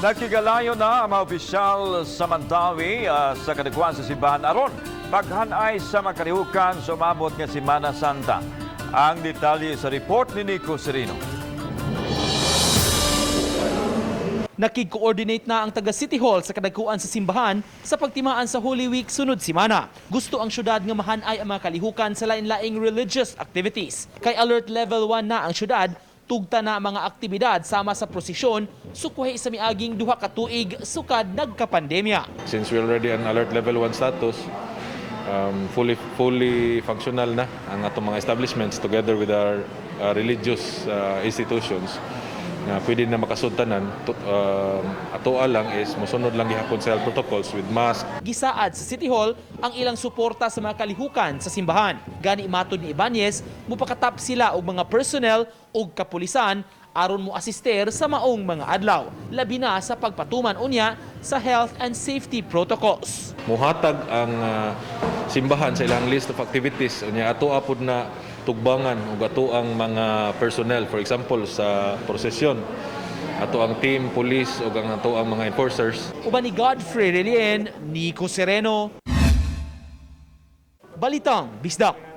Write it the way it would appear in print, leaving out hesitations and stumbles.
Nakigalayo na ang mga opisyal sa Mandaue sa kadakuan sa simbahan aron paghanay sa makalihukan sa umabot nga Semana Santa. Ang detalye sa report ni Nico Sereno. Nakig-coordinate na ang taga City Hall sa kadagkuan sa simbahan sa pagtimaan sa Holy Week sunod simana. Gusto ang syudad nga mahanay ang mga kalihukan sa lain-laing religious activities. Kay alert level 1 na ang syudad, tugta na ang mga aktibidad sama sa prosesyon, sukwahi sa miaging 2 ka tuig sukad nagkapandemya. Since we're already on alert level 1 status, fully functional na ang atong mga establishments together with our religious institutions na pwede na makasud tanan. Atoa lang is mosunod lang gihapon sa health protocols with mask. Gisaad sa City Hall ang ilang suporta sa mga kalihukan sa simbahan. Gani matod ni Ibanez, mupakatap sila og mga personnel ug kapulisan aron mo asister sa maong mga adlaw. Labi na sa pagpatuman unya sa health and safety protocols. Muhatag ang simbahan sa ilang list of activities, unya ato apod na tugbangan ug ato ang mga personnel. For example, sa prosesyon, ato ang team police ug ang ato ang mga enforcers. Uban ni Godfrey Relien, Nico Sereno. Balitang Bisdak.